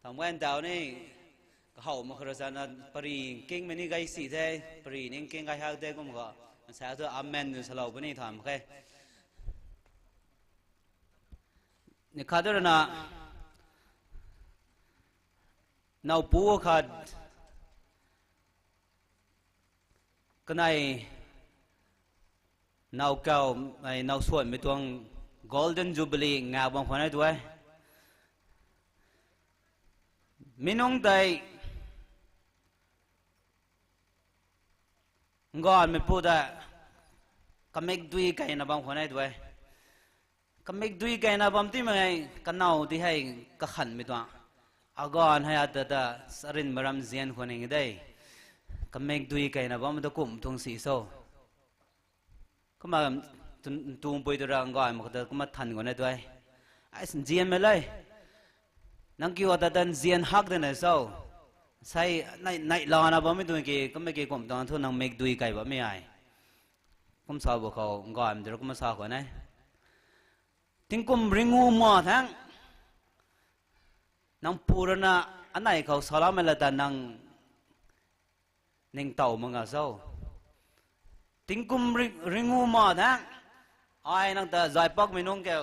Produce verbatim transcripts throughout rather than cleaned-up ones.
Thangc gay ntaw ni, kahow mak khara sana pari kingmei ni gay si the, pari ning king gay hak the kum kha. Sa thu amen twna salou puni tham khe. Ni khat rui na, nowpu khat, kanei, nowkaw, ei, now suanmei tuang Golden Jubilee ngak bam khwan e tu e. Mi nungc tei, nganvmeipu ta, kamikdui keyna bam khwan e tu e. Kamikdui keyna bam timei, kanow ti hei, kakhanhmei tuang. Aganv hei ata ta, sarinmei ram zian khwan ning de. Kamikdui keyna bam ta kum tuang si so. Kumna, tu, tupui tu ra nganvmei khou ta kumna than khwan e tu e. Ai, nzianmei le. Nang kiu ata ta nzian hak de na so. Sei, nei, neihlana bammei tuang ki, kumna ki kum tuang thu nang mikdui key bammei ai. Kum sa bu khou, nganvmei tu ra kumna sa khwan e. Tingkum ringu ma thangc. Nang pu rui na, anei khou saloumei la ta nang ningtow mak nga so. Tingkum ri-, ringu ma thangc. Ai nang ta zay pakmei nungc ke.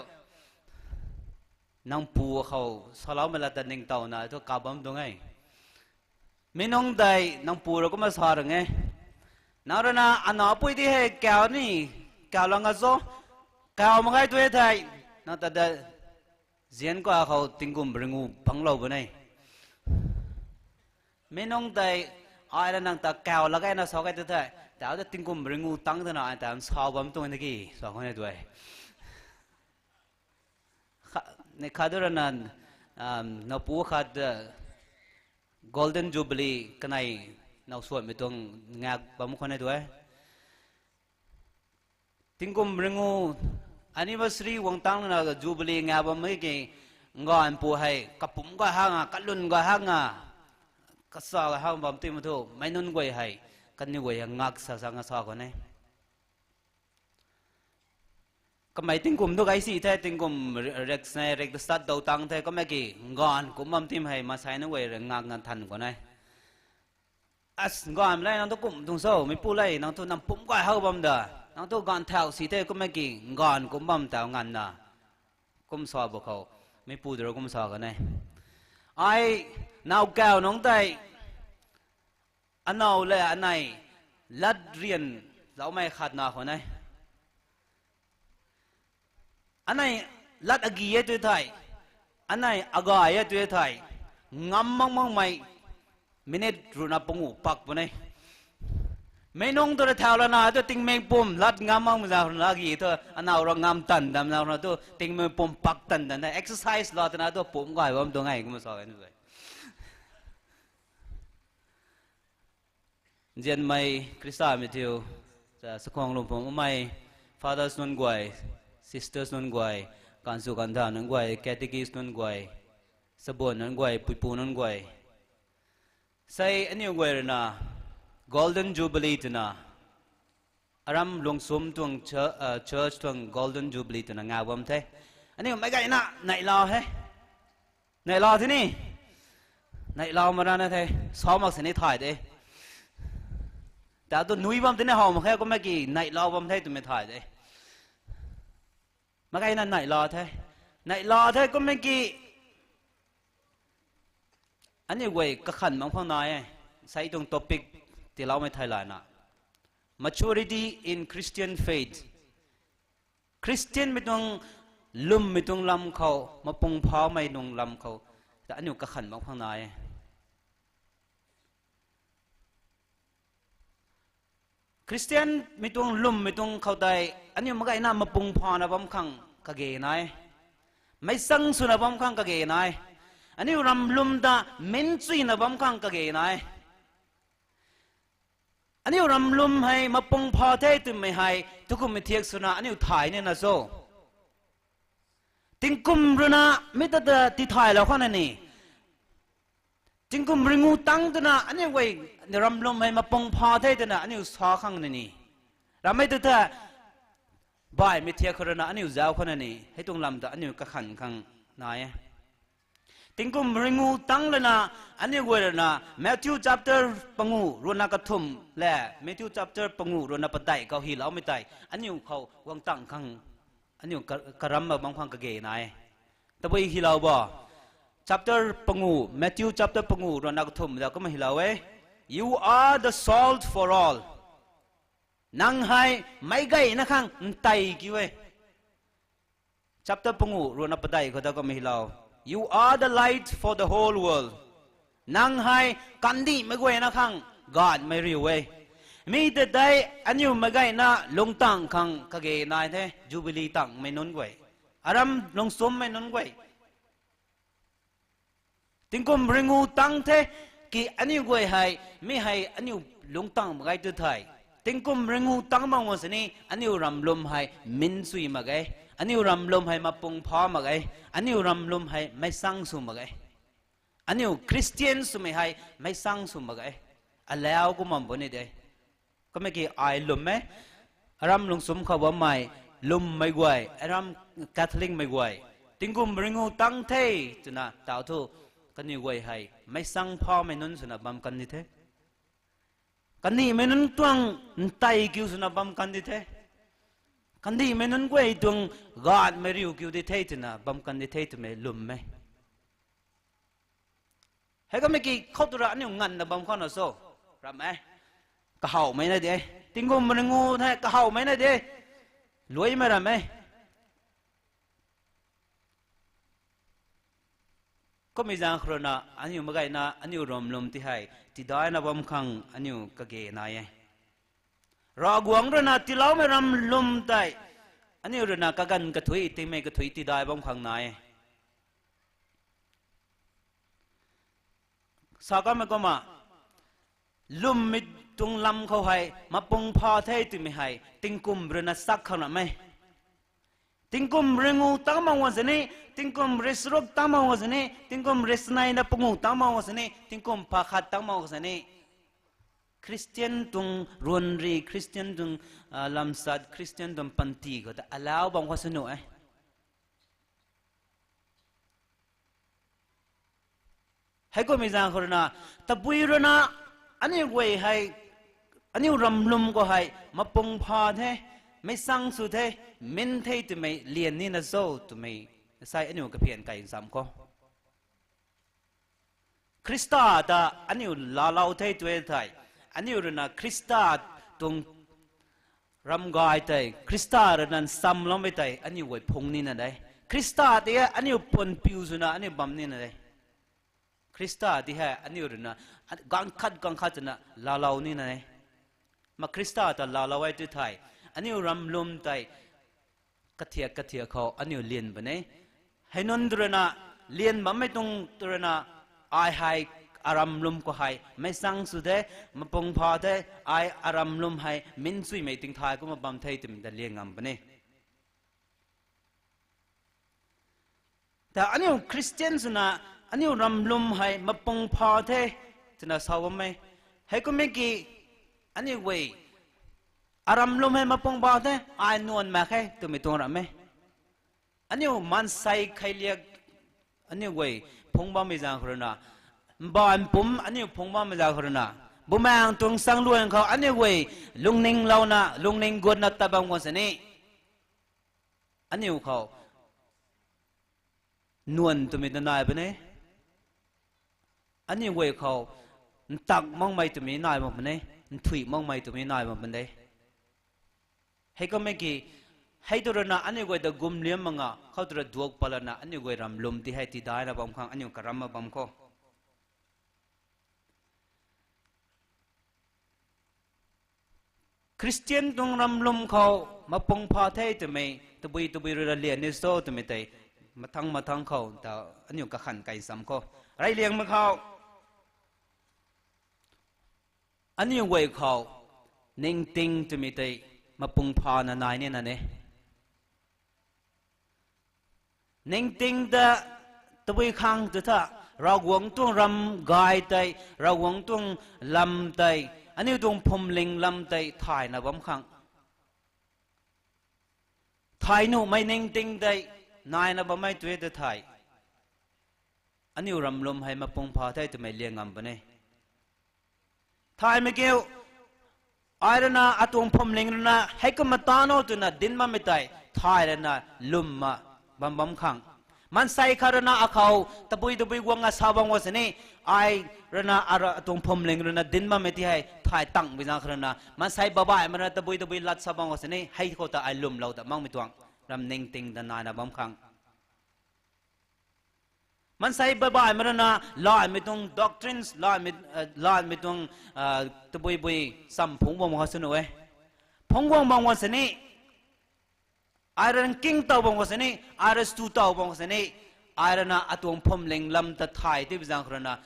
Nang pu khou saloumei la ta ningtowna thu ka bam tuang e. Mi nungc tei nang pu rui kumna sa rang e. Nang rui na anapui ti hei kaw ni, kaw lang nga so. Kaw mak ge tu e thei. Nang ta ta zian ka khou tingkum ringu banglou bam e. Mi nungc tei, ai la nang ta kaw lak e na sa key tu thei. Tau ta tingkum ringu tang twna ai ta sa bam tuang na ki, sa khwan e tu e. Kha-, ni khat rui na, um, nowpu khat, uh, Golden Jubilee kanei now suanmei tuang ngak bam khwan e tu e. Tingkum ringu anniversary guang tang na Jubilee ngak bammei ki nganvpu hei kapumc gay hak nga, kalun gay hak nga, kasa gay hak bam ti mak thu, meic nunc guay hei, kaniw guay hei ngak sa sa nga sa khwan e. Kamei tingkum thu gay si the, tingkum re-, rek snei, rek ta sat dou tang the, kamei ki nganv kumc bam tim hei, mansei nunc guay rui ngak nganv than khwan e. As, nganv le, nang thu kum tuang so, meipu le, nang thu nang pumc gay hak bam da, nang thu ganv thau si the, kumna ki nganv kumc bam tau nganvna. Kum sa bu khou, meipu tu ra kum sa khwan e. Ai, nowkaw nungc tei, anow le anei, lat rian, zaumei khat na khwan e. Anei lat agi e tu thei, anei agay e tu thei, ngam mak makmei minute rui na panguh pak puni. Meic nunc tu ra thau lana tu tingmik pum lat ngam makmei zang rui na agi thu, anow rui ngam tan dam zang rui na tu tingmik pum pak tan dan the, exercise la twna tu pumc gay bam tuang e kumna sa e. Nzianmei Khrista mei thiu, sa-, sakhwang lungpham umei, fathers nunc guay, sisters nunc guay, kansu kantha nunc guay, catechist nunc guay, sabuan nunc guay, puipu nunc guay. Sei aniu guay rui na, Golden Jubilee twna, aram lungsum tuang chu-, ah, church tuang Golden Jubilee twna ngak bam the. Aniu meic gayna, neihla he. Neihla the ni. Neihla ma rana the. Sa mak sini thay de. Ta tu nui bam tini how mak khe kumna ki neihla bam the twmei thay de. Meic gayna neihla the. Neihla the kumna ki aniu guay kakhan bam khang nai e. Sei tuang topic tiiloumei thei lana, maturity in Christian faith. Khristianmei tuang lwmmei tuang lam khou, mapung phamei tuang lam khou, ta aniu kakhan bam khang nai e. Khristianmei tuang lwmmei tuang khou tei, aniu meic gayna mapung phana bam khang kage nai. Meic chang swna bam khang kage nai. Aniu ramlwm ta minchuina bam khang kage nai. Aniu ramlwm hei mapung pha the twmei hei, tukumhmei thiak swna aniu thay nina cho. Tingkum rui na mi ta ta tithaylou khang na ni. Tingkum ringu tang twna aniu guay ramlwm hei mapung pha the twna aniu sa khang na ni. Ramei tu ta baihmei thiak khou rui na aniu zauc khang na ni. Hei tuang lam ta aniu kakhan khang nai e. Tingkum ringu tang lana, aniu guay rui na, Matthew chapter pangu ruina kathumh le, Matthew chapter pangu ruina padeih khou hyloumei tei, aniu khou guang tang khang, aniu ka-, karamna bam khang kage nai e. Tabui hylou bo. Chapter pangu, Matthew chapter pangu ruina kathumh da kumna hylou e. You are the salt for all. Nang hei meic gayna khang ntei kiu e. Chapter pangu ruina padeih khou ta kumna hylou. You are the light for the whole world. Nang hei kandihmei guayna khang gaanhmei riu e. Mi ta tei aniu meic gayna lungtang khang kage nai the, Jubilee tangmei nunc guay, aram lungsummei nunc guay. Tingkum ringu tang the ki aniu guay hei, mi hei aniu lungtang mak ge tu thei, tingkum ringu tang bam khwan sini aniu ramlum hei min sui mak ge, aniu ramlum hei mapung pha mak ge, aniu ramlum hei meicsang sw mak ge. Aniu Christian swmei hei meicsang sw mak ge. Alau kumna bam puni de. Kumna ki ai lwm e, aram lungsum khou bammei, lwmmei guay, aram Catholicmei guay, tingkum ringu tang the twna taw thu, kaniw guay hei meicsang phamei nunc swna bam kan di the. Kandihmei nunc tuang ntei kiu swna bam kan di the. Kandihmei nunc guay tuang gaanhmei riu kiu di the twna bam kan di the twmei lwm e. Hei kummei ki khou tu ra aniu nganvna bam khou na so, ram e, kahawmei na de, tingkum ringu the kahawmei na de, luaimei ram e. Kummei zaeng khou rui na aniu mak gayna aniu ramlum ti hei tidaina bam khang aniu kage nai e. Ravguangc rui na tiiloumei ramlum tei aniu rui na kaganv kathuic, tingmei kathuic tidai bam khang nai e. Sa kanmei kumna, lwmmei tuang lam khou hei mapung pha the twmei hei tingkum rui na sak khang ram e. Tingkum ringu tang mak khwan sini, tingkum risruk tang mak khwan sini, tingkum risneina pangu tang mak khwan sini, tingkum pha khat tang mak khwan sini, Christian tuang ruanri, Christian tuang, ah, lamsat, Christian tuang panty khou ta alau bam khwan sini e. Hei kummei zaeng khou rui na, tabui rui na, aniu guay hei, aniu ramlum khou hei mapung pha the, meicsang sw the, min the twmei lian nina cho twmei, sai aniu kaphian kai nsam khou, Khrista ta aniu laalou the tw e thei, aniu rui na Khrista tuang ramgay tei, Khrista rui na nsamloumei tei aniu guay phung nina de. Khrista tei aniu puan piu swna aniu bam nina de. Khrista tei hei aniu rui na ganv khat ganv khat twna laalou nina de. Ma Khrista ta laalou e tw thei, aniu ramlum tei kathiak kathiak khou aniu lian puni e. Hei nunc tu rui na, lian bammei tuang tu rui na, ai hei aramlum khou hei meicsang sw the, mapung pha the, ai aramlum hei min suimei tingthay kumna bam the twmei ta lian ngam puni e. Ta aniu Christian swna, aniu ramlum hei mapung pha the twna sa bam e. Hei kummei ki, aniu guay, aramlum hei mapung pha the, ai nuan mak khe twmei tuang ram e. Aniu maansei kheiliak, aniu guay phungc bammei zaeng khou rui na, mbaanv pumc aniu phungc bammei zaeng khou rui na, Bumaengh tuang sangluan khou aniu guay lungninglouna, lungning gutna tat bam khwan sini, aniu khou nuan twmei ta nai puni e. Aniu guay khou ntak makmei twmei nai bam puni e, nthuih makmei twmei nai bam puni e. Hei kummei ki, hei tu rui na aniu guay ta gumliam mak nga, khou tu rui duak patlana aniu guay ramlum ti hei tidaina bam khang aniu karamna bam khou, Christian tuang ramlum khou mapung pha the twmei tabui tabui rui na lian ni cho twmei tei, mathang mathang khou ta aniu kakhan kai nsam khou, reyliangmei khou, aniu guay khou ningting twmei tei mapung phana nai nina de. Ningting ta tabui khang tu tha, Ravguangc tuang ramgay tei, Ravguangc tuang lam tei, aniu tuang phwamling lam tei thayna bam khang, thay nuhmei ningting tei naina bammei tu e ta thei, aniu ramlum hei mapung pha the twmei liang ngam puni. Thaymei kiu, ai rui na atuang phwamling rui na heikumna tan o twna dinc bammei tei thay rui na lwmna bam bam khang. Maansei khat rui na akhou tabui tabui guang a sa bam khou sini, ai rui na atuang phwamling rui na dinc bammei ti hei thay tang bi zaeng khat rui na maansei babaihmei rui na tabui tabui lat sa bam khou sini, hei khou ta ai lwmlou ta makmei tuang ram ningting ta naina bam khang. Maansei babaihmei rui na laimei tuang doctrines, laimei, laimei tuang tabui bui cham phungc bam khou sw nuh e. Phungc guang bam khou sini, ai rui na nking tow bam khou sini, ai rui stu tow bam khou sini, ai rui na atuang phwamling lam ta thay ti bi zaeng khat rui na,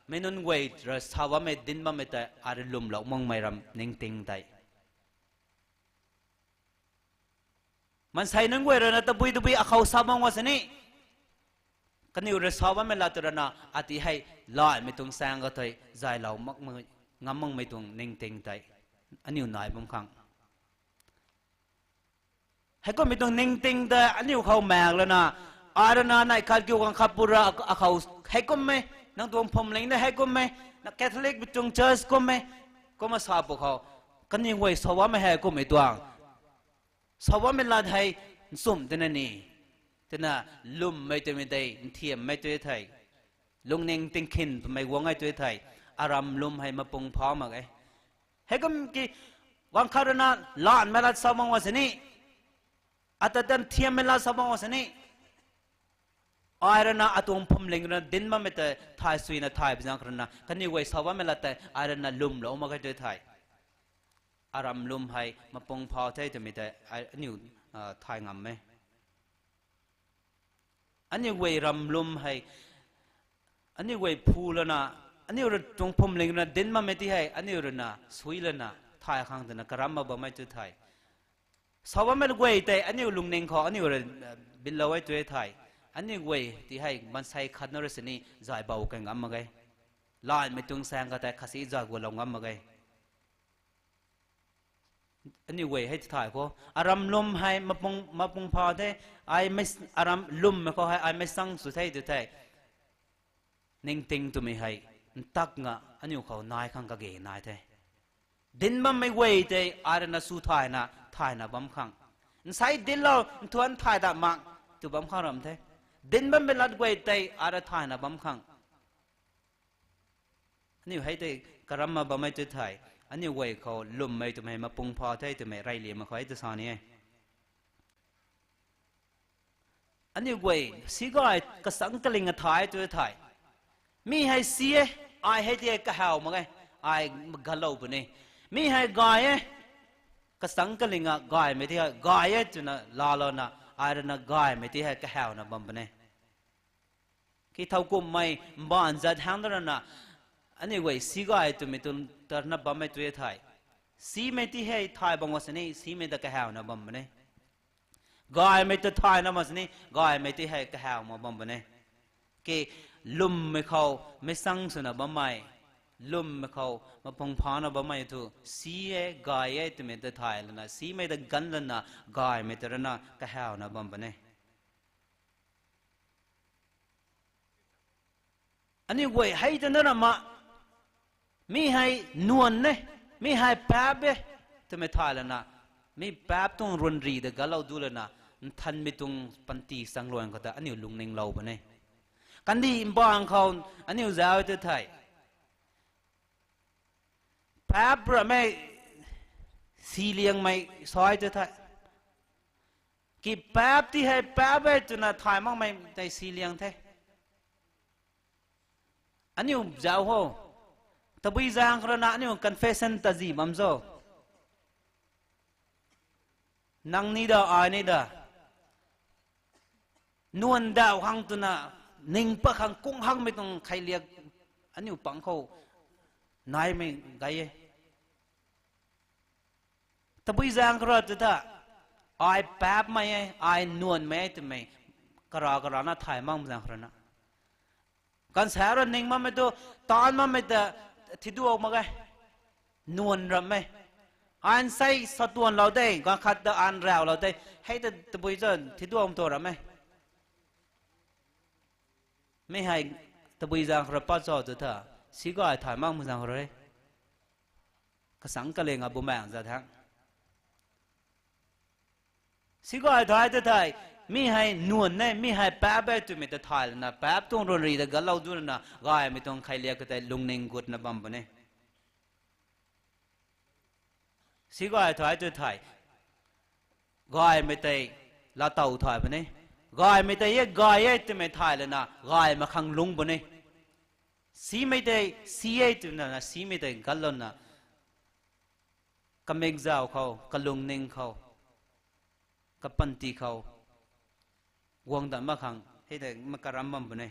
meic nunc guay rui sa bammei dinc bammei tei ai rui lwmlou makmei ram ningting tei. Maansei nunc guay rui na tabui tabui akhou sa bam khou sini, kaniw rui sa bammei lat rui na ati hei laimei tuang saeng kha thei zaylou ngam makmei tuang ningting tei aniu nai bam khang. Heikumhmei tuang ningting tei aniu khou maek lana, ai rui na neih khat kiu ganv khat pu ra akhou, heikum e, nang tuang phwamling na heikum e, na Catholic mei tuang church kum e, kumna sa pwkhou, kaniw guay sa bammei hei kummei tuang, sa bammei lat hei nchumh tina ni, twna lwmmei twmei tei nthiammei tu thei, lungning tingkhin twmei guang e tu thei, aram lwm hei mapung pha mak e. Heikum ki, ganv khat rui na laanhmei lat sa bam khou sini, ata tan thiammei lat sa bam khou sini, ai rui na atuang phwamling rui na dinc bammei tei thay suina thay bi zaeng khat rui na kaniw guay sa bammei lat tei ai rui na lwmlou mak e tu thei, aram lwm hei mapung pha the twmei tei aniu thay ngam e. Aniu guay ram lwm hei, aniu guay phu lana, aniu rui tuang phwamling rui na dinc bammei ti hei aniu rui na sui lana thay khang twna karamna bammei tu thei, sa bammei guay tei aniu lungning khou aniu rui bilou e tu thei, aniu guay ti hei maansei khat na rui sini zay bou kan ngam mak ge. Laanhmei tuang saeng kha tei khatsi zay gualou ngam mak ge. Aniu guay hei ti thay khou, aram lwm hei mapung pha the, aram lwmmei khou hei ai meicsang sw the tu thei, ningting twmei hei ntak nga aniu khou nai khang kage nai the. Dinc bammei guay tei ai rui na sw thayna thayna bam khang. Nsei dinclou nthuan thay dat mak tw bam khang ram the. Dinc bammei lat guay tei ai rui thayna bam khang. Aniu hei tei karamna bammei tu thei, aniu guay khou lwmmei twmei mapung pha the twmei reyliammei khou hei tu sa ni e. Aniu guay si gay kasang kaling a thay tu thei, mi hei si e, ai hei ti hei kahaw mak ge, ai galou puni. Mi hei gay e, kasang kaling a gaymei ti hei gay e twna laalouna, ai rui na gaymei ti hei kahawna bam puni. Ki thowkumhmei mbaanv zat hang da rana, aniu guay si gay twmei tu tarna bammei tu thei, simei ti hei thay bam khou sini simei ta kahawna bam puni. Gaymei ta thayna mak sini gaymei ti hei kahaw mak bam puni. Ki lwmmei khou meicsang swna bammei, lwmmei khou mapung phana bammei thu si e, gay e twmei ta thay lana, simei ta gan lana, gaymei ta rana kahawna bam puni. Aniu guay hei ta na rama, mi hei nuan e, mi hei paap e twmei thay lana, mi paap tuang ruanri ta galou du lana, nthanmei tuang panty changluan khou ta aniu lungninglou puni. Kandih mbaanv khou aniu zauc tu thei, paap ramei, si liangmei sai tu thei, ki paap ti hei paap e twna thay makmei tei si liang the. Aniu zauc ho, tabui zaeng kha rana aniu confession ta zi bam zo. Nang ni da, ai ni da, nuan dauh khang twna, ning pat khang kung hakmei tuang kheiliak aniu pang khou naimei gay e. Tabui zaeng kha ra tu tha, ai paapmei e, ai nuanmei e twmei, kara karana thay mak zaeng kha rana, kansa ra ning makmei tu, taanv makmei ta thiduak mak ge. Nuan ram e. An sei satuanlou de, ganv khat ta an raclou de, hei ta tabui ta thiduak tu ram e. Mi hei Tabui zaeng khou rui pat cho tu tha, si gay thay mak mu zaeng khou rui, kasang kaling a bumaeng za thang. Si gay thay tu thei, mi hei nuan e, mi hei paap e twmei ta thay lana, paap tuang ruanri ta galou du lana, gaymei tuang kheiliak ka tei lungning gutna bam puni. Si gay thay tu thei, gaymei tei laatow thay puni. Gaymei tei e gay e twmei thay lana, gay mak khang lung puni. Simei tei si e twna, simei tei gatlouna, kamikzau khou, kalungning khou, kapanty khou guang dat mak khang hei tei makaram bam puni.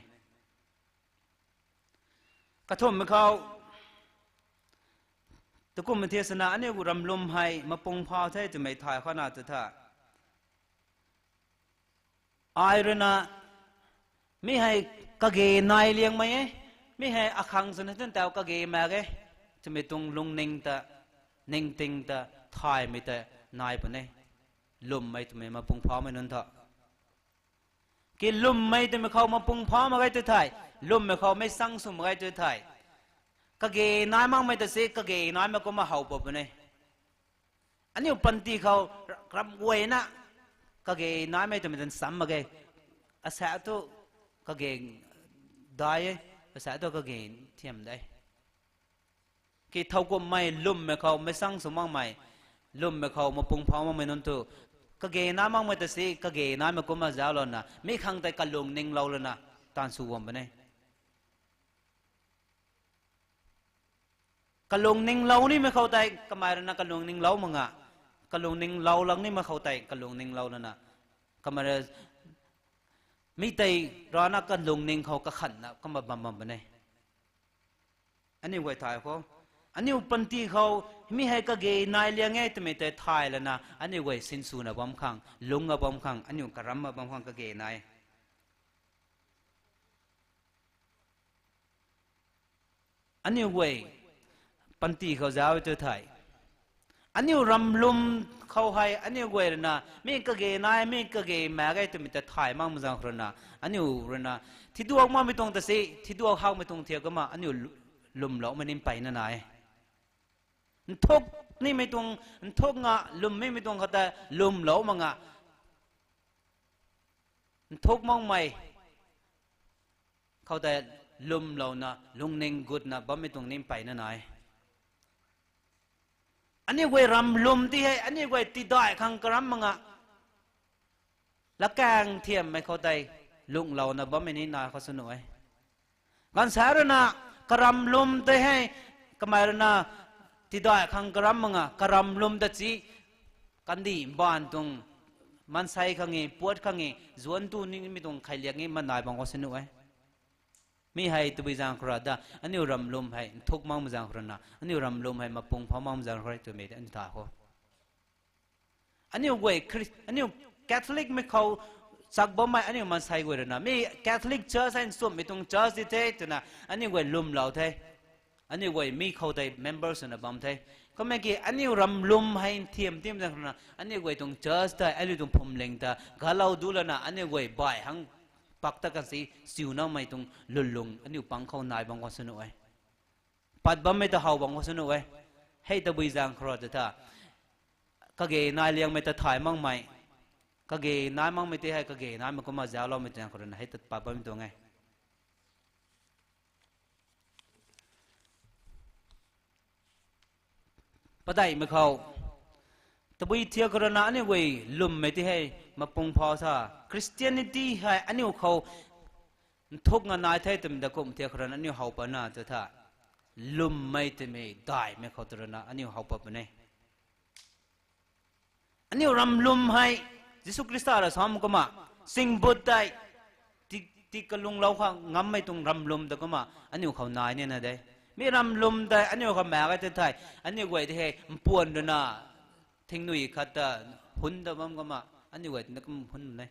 Kathumhmei khou, takumna thiak sana aniu ramlwm hei mapung phau the twmei thay khou na tu tha, ai rui na, mi hei kage nai liangmei e, mi hei akhang swna tun tau kage mak ge twmei tuang lungning ta, ningting ta, thaymei ta nai puni. Lwmmei twmei mapung phaumei nunc thu, ki lwmmei twmei khou mapung phau mak ge tu thei, lwmmei khou meicsang sw mak ge tu thei, kage nai makmei ta si kage naimei kumna how pw puni. Aniu panty khou ram guayna kage naimei twmei tan sam mak ge. Asa thu kage dai e, asa thu kage thiam de. Ki thowkumhmei lwmmei khou meicsang sw makmei, lwmmei khou mapung phau makmei nunc thu, kage nai makmei ta si kage naimei kumna zauclouna, mi khang tei kalung ninglou lana, taanv sw guang puni. Kalung ninglou nimei khou tei kamei rui na kalung ninglou mak nga, kalung ninglou lak nimei khou tei kalung ninglou lana, kamei rui mi tei rana kalung ning khou kakhanna kumna bam bam puni. Aniu guay thay khou, aniu panty khou mi hei kage nai liang e twmei tei thay lana, aniu guay sinswna bam khang, lungna bam khang, aniu karamna bam khang kage nai. Aniu guay panty khou zauc e tu thei, aniu ramlwm khou hei aniu guay rui na mi kage nai, mi kage mak ge twmei ta thay makmei zaeng khou rui na, aniu rui na thiduak makmei tuang ta si, thiduak hakmei tuang thiak kumna aniu lu-, lwmloumei ni mpeyna nai e. Nthuk nimei tuang, nthuk nga lwm nimei tuang khou ta lwmlou mak nga, nthuk makmei khou tei lwmlouna, lungning gutna bammei tuang ni mpeyna nai. Aniu guay ramlwm ti hei aniu guay tidai khang karam mak nga, lakaeng thiammei khou tei lunglouna bammei ni nai khou sw nuh e. Gaanvsaekc rui na karamlwm tei hei, kamei rui na tidai khang karam mak nga, karamlwm ta si kandih mbaanv tuang maansei khang e, puat khang e, zuanc tu nimei tuang kheiliak ni mak nai bam khou sw nuh e. Mi hei tabui zaeng khou rui da, aniu ramlwm hei nthuk makmei zaeng khou rui na, aniu ramlwm hei mapung phau makmei zaeng khou rui twmei tei aniu ta khou, aniu guay Chris-, aniu Catholicmei khou chak bammei aniu maansei guay rui na, mi Catholic Church hei nchumhmei tuang church di the twna aniu guay lwmlou the. Aniu guay mi khou tei member swna bam the. Kumna ki aniu ramlwm hei nthiam timei zaeng khou rui na, aniu guay tuang church tei, aniu tuang phuamling ta galou du lana, aniu guay baih hang pak ta kan si, siunamei tuang lwnlung aniu pang khou nai bam khou sw nuh e. Pat bammei ta how bam khou sw nuh e. Hei tabui zaeng khou rui ta tha, kage nai liangmei ta thay makmei, kage nai makmei tei hei kage naimei kumna zaucloumei zaeng khou rui na hei ta pat bammei tuang e. Padeihmei khou, tabui thiak khou rui na aniu guay lwmmei tei hei mapung phau tha, Christianity hei aniu khou nthuk nga nai the twmei ta kum thiak khou rui na aniu how patna tu tha, lwmmei twmei daihmei khou tu rui na aniu how pat puni. Aniu ramlwm hei, Jisu Khrista rui sam kumna, singbut tei, ti, ti kalunglou khang ngammei tuang ramlwm ta kumna aniu khou nai nina de. Mi ramlwm tei aniu khou mak ge tei thei, aniu guay tei hei mpuan rui na, thingnui khat ta, hun ta bam kumna aniu guay na kum hun ne.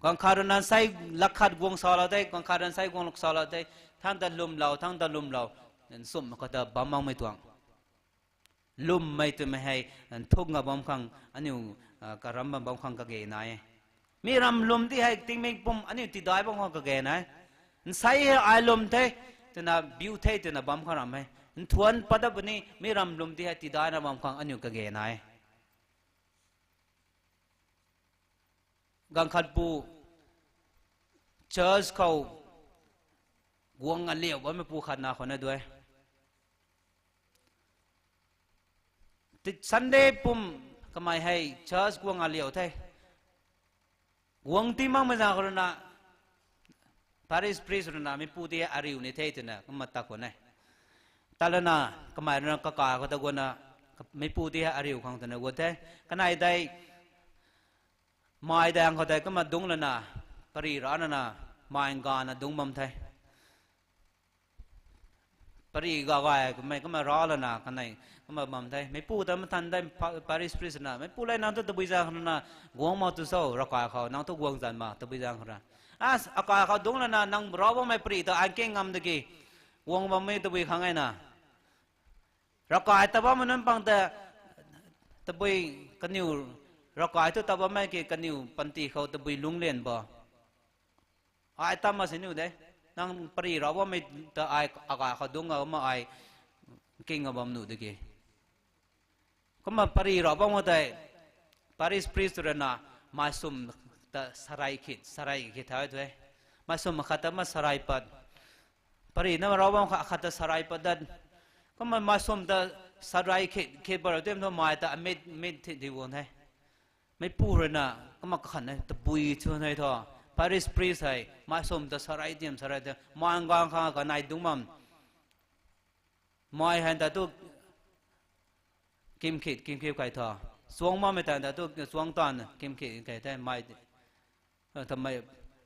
Guang khat rui na sei lak khat guang salou tei, guang khat rui na sei guang lak salou tei, thangc ta lwmlou, thangc ta lwmlou, nchumhmei khou ta bam makmei tuang. Lwmmei twmei hei, nthuk nga bam khang, aniu, karam bam bam khang kage nai e. Mi ram lwm ti hei tingmik pum aniu tidai bam khang kage nai. Nsei hei ai lwm the, twna biu the, twna bam khang ram e. Nthuan pat dat puni, mi ram lwm ti hei tidaina bam khang aniu kage nai. Ganv khat pu church khou guang aliu bammei pu khat na khou na dui. Sunday pum kamei hei church guang aliu the. Guang ti makmei zaeng khou rui na, parish priest rui na, mipu ti hei ariu ni the twna kumna tat khwan e. Tat lana, kamei rui na kaka khou ta guangna, mipu ti hei ariu khang twna guang the. Kanei dei, mai daeng khou tei kumna dungc lana, pari ra lana, mai gana dungc bam the. Pari ga gay kummei kumna ra lana kanei kumna bam the. Meipu ta mathan dei parish priest na, meipu le, nang tu tabui zaeng khou rui na guang mak tu cho, ravkai khou nang tu guang zan ma tabui zaeng khou rui. Akai khou dungc lana nang ra bammei pari ta ai king ngam diki guang bammei tabui khang e na. Ravkai ta bammei nunc pang ta tabui kaniw, ravkai thu ta bammei ki kaniw panty khou tabui lungclian bo. Ai tam ma siniu de. Nang pari ra bammei ta ai akai khou dungc a ma ai king a bam nuh diki. Kumna pari ra bam khou tei, parish priest rui na, mai sum ta sarai khit, sarai khit thau the. Mai sum khat ta ma sarai pat. Pari na ra bam khat, khat ta sarai pat dat. Kumna mai sum ta sarai khit, khit pat ra tim thu mai ta amit, mit thit di guang the. Meipu rui na, kumna kakhan e, tabui chu nei thu. Parish priest hei mai sum ta sarai tim, sarai tim, mai gang khang kanei dungc bam. Mai hei ta tu kim khit, kim khit kai thu. Chuang bammei ta ta tu chuang taanv kim khit kai the, mai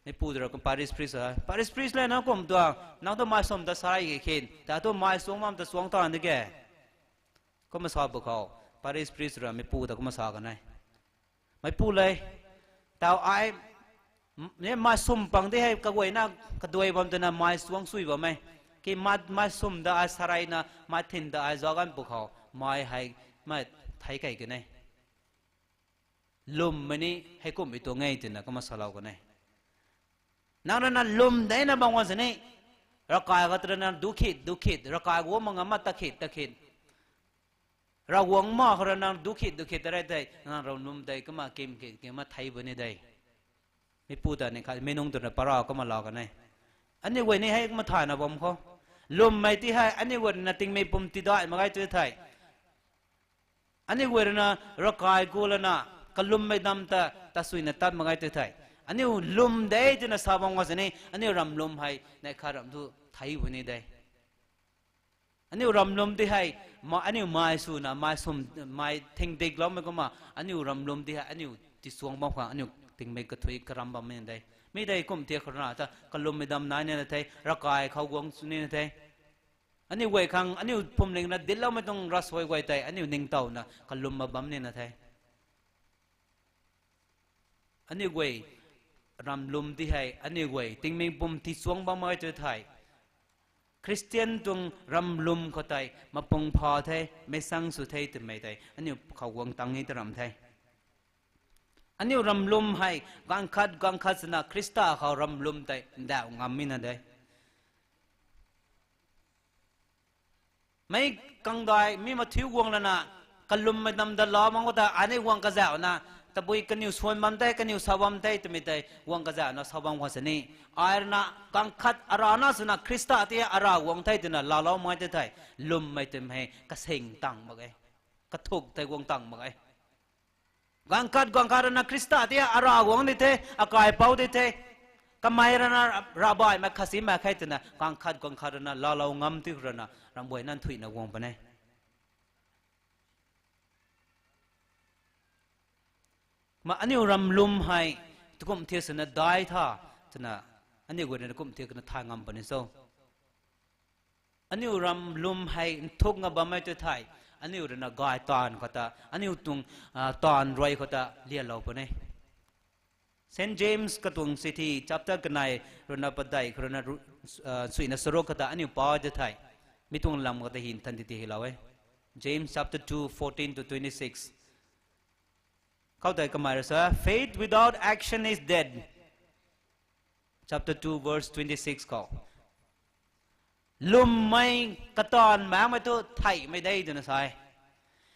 meipu tu ra parish priest, parish priest le nang kum tuang, nang tu mai sum ta sarai khit, ta tu mai chuang bam ta chuang taanv di ke. Kumna sa bu khou, parish priest rui meipu ta kumna sa kan e. Meipu le, tau ai, mai sum pang di hei kaguayna kaduai bam twna mai chuang sui bam e. Ki mai sum ta ai sarai na, mai thin ta ai zauc gan pwkhou, mai hei, mai thei kei kan e. Lwmmei ni heikumhmei tuang e twna kumna salou kan e. Nang rui na lwm dena bam khwan sini, ravkai khat rui na du khit, du khit, ravkai guang mak ngam ma ta khit, ta khit. Ravguangc ma khou rui nang du khit, du khit ta rei tei, nang ram lwm tei kumna kim khit, kumna thei bu ni de. Meipu ta ni khat, mei nung twna para kumna lou kan e. Aniu guay ni hei kumna thayna bam khou. Lwmmei ti hei, aniu guay rui na tingmei pum tidai mak ge tu thei. Aniu guay rui na ravkai gu lana, kalummei dam ta, ta suina tat mak ge tu thei. Aniu lwm de twna sa bam khwan sini, aniu ram lwm hei, neih khat ram thu thei bu ni de. Aniu ram lwm ti hei, aniu mai swna, mai sum, mai thingdikloumei kumna, aniu ram lwm ti hei, aniu tichuang bam khang, aniu tingmei kathui karam bammei de. Mi tei kum thiak khou rui na ta, kalummei dam nai nina the, ravkai khou guang sw nina the. Aniu guay khang, aniu phuamling na dincloumei tuang ravsuai guay tei, aniu ningtowna kalum ma bam nina the. Aniu guay ram lwm ti hei, aniu guay tingmei pum tichuang bam mak ge tu thei. Khristian tuang ram lwm khou tei, mapung pha the, meicchang sw the twmei tei, aniu khou guang tang e ta ram the. Aniu ram lwm hei, ganv khat, ganv khat swna Khrista khou ram lwm tei, ndauh ngam mi na de. Meic kangdai, mi mathiu guang lana, kalummei dam ta lou mak khou ta, aniu guang kazauhna, tabui kaniw swan bam tei, kaniw sa bam tei, twmei tei, guang kazauhna sa bam khwan sini. Ai rui na, ganv khat arana swna Khrista ti ara guang the twna laalou mak ge tu thei, lwmmei twmei hei, kasing tang mak ge. Kathuk tei guang tang mak ge. Ganv khat, ganv khat rui na Khrista ti ara guang di the, akaipouc di the. Kamei rui na ravbaihmei khasimei khe twna, ganv khat, ganv khat rui na laalou ngam ti khou rui na, ramh guay nanthuihna guang puni. Kumna aniu ram lwm hei, tukum thiak swna dai tha, twna, aniu guay rui na kum thiak na thay ngam puni cho. Aniu ram lwm hei nthuk nga bammei tu thei, aniu rui na gay taanv khou ta, aniu tuang, taanv rui khou ta lialou puni. Saint James katuang sithi chapter kanei rui na padeih khou rui na, suina charuk khou ta aniu pa tu thei, mi tuang lam khou ta hin than ti ti hei lou e. James chapter two, fourteen to twenty-six. Khou tei kamei rui sa, Faith without action is dead. Chapter two, verse twenty-six khou. Lwmmei kataanv maekmei thu theihmei de twna sa e.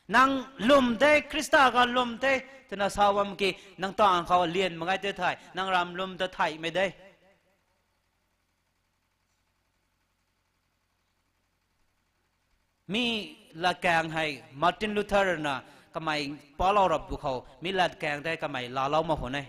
Nang lwm the, Khrista khou lwm the twna sa bam ki, nang taanv khou lian mak ge tei thei, nang ram lwm ta theihmei de. Mi latkaeng hei Martin Luther na kamei palou rap bu khou, mi latkaeng tei kamei laalou mak khwan e.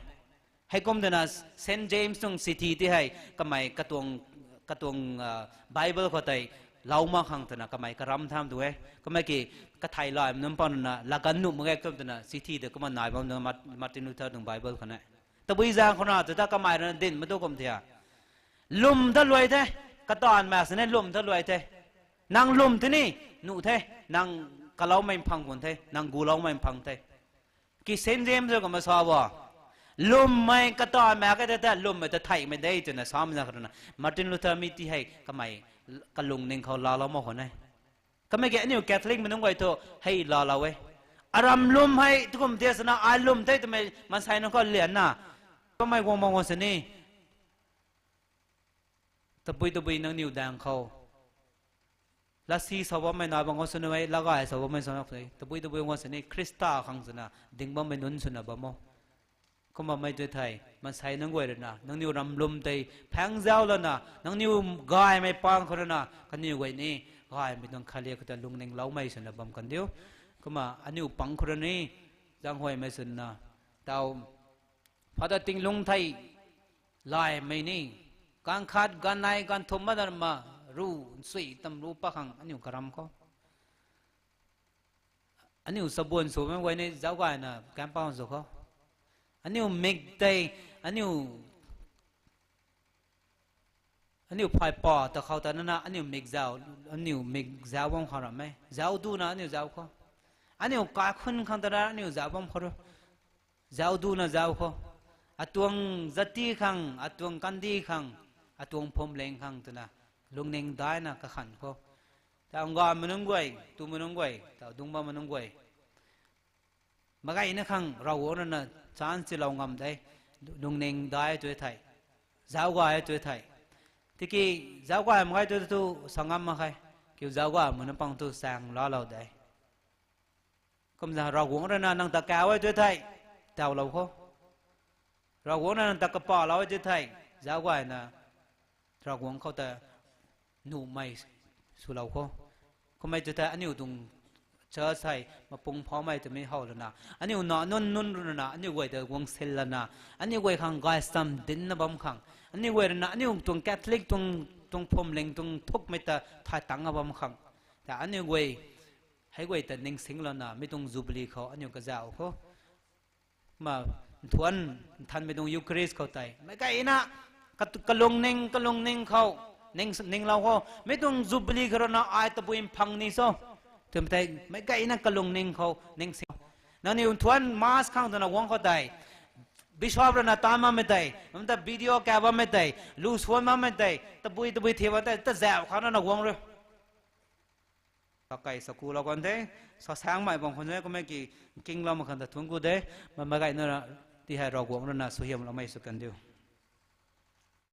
Heikum twna Saint James tuang sithi ti hei kamei katuang, katuang, ah, Bible khou tei lou mak khang twna kamei karam tham tu e. Kamei ki kathei laymei nunc pang rui na lagan nuh mak ge kum twna sithi tei kumna nai bam twna Mart-, Martin Luther tuang Bible khou na. Tabui zaeng khou na tu ta kamei rui na dinc mak tu kum thia. Lwm ta luai the, kataanv maek sini lwm ta luai the. Nang lwm tini, nuh the, nang kaloumei mphang khwan the, nang guloumei mphang the. Ki Saint James rui kumna sa bo. Lwmmei kataanv maek ge tei ta, lwmmei ta theihmei de twna samei zaeng khou rui na. Martin Luther mi ti hei kamei kalungning khou laalou mak khwan e. Kamei ki aniu Catholic mei nunc guay thu hei laalou e. Aram lwm hei tukum the sana ai lwm the twmei maansei nunc khou lianna. Kamei guang bam khwan sini. Tabui tabui nangniw daeng khou. Latsi sa bammei nai bam khwan sini, lagay sa bammei sa na, tabui tabui khwan sini Khrista khang swna ding bammei nunc swna bam o. Kumna mei tei thei, maansei nunc guay rui na, nangniw ram lwm tei phaeng zauc lana, nangniw gaymei pang khou rui na, kaniw guay ni, gaymei tuang khalia khou ta lungning loumei swna bam kan diu. Kumna aniu pang khou rui ni, zaenghuaymei swna, tau, Father Tinglung thei, laymei ni, ganv khat, ganv nei, ganv thum ma dan ma, ru, nsui, tam ru pa khang, aniu karam khou. Aniu sabuan swmei guay ni zauc gayna kampang sw khou. Aniu mik tei, aniu, aniu phay pa ta khou ta nana, aniu mik zauc, aniu mik zauc bam khou ram e. Zauc duna aniu zauc khou. Aniu kaikhun khang ta na aniu zauc bam khou ru. Zauc duna zauc khou. Atuang zati khang, atuang kandi khang, atuang phwamling khang twna, lungning daina kakhan khou. Ta ngamei nunc guay, tumei nunc guay, ta dungc bammei nunc guay. Magayna khang Ravguangc rui na chance tilou ngam de, lungning dai tu thei, zauc gay tu thei. Tiki zauc gay mak ge tu tu sa ngam mak khe, kiu zauc gaymei nunc pang tu chaeng laalou de. Kumna Ravguangc rui na nang ta kauc e tu thei, taulou khou. Ravguangc rui na nang ta kapalou e tu thei, zauc gayna Ravguangc khou ta nuhmei swlou khou. Kummei tu thei aniu tuang church hei mapung phoumei twmei how lana, aniu na nunc nunc rui na aniu guay ta guang sil lana, aniu guay khang gay cham dincna bam khang, aniu guay rui na aniu tuang Catholic tuang, tuang phwamling tuang thukmei ta thay tangc a bam khang, ta aniu guay, hei guay ta ningsing lana mi tuang Jubilee khou aniu kazauh khou. Ma, nthuan, nthanmei tuang Eucharist khou tei meic gayna, ka, kalungning, kalungning khou, ning, ninglou khou, mi tuang Jubilee khou rui na ai tabui mphang ni cho twmei tei meic gayna kalungning khou ningsing. Nangniw nthuan Mass khang twna guang khou tei, Bishop rui na tan bammei tei, mata video ka bammei tei, lu suan bammei tei, tabui tabui thi bam tei ta zauh khang rui na guang rui. Kakai sa kulou kan the, sa saengmei bam khwan e, kummei ki kinglou mak khang ta thuanc ku de, ma, meic gayna ra, ti hei Ravguangc rui na suaihiamloumei sw kan diu.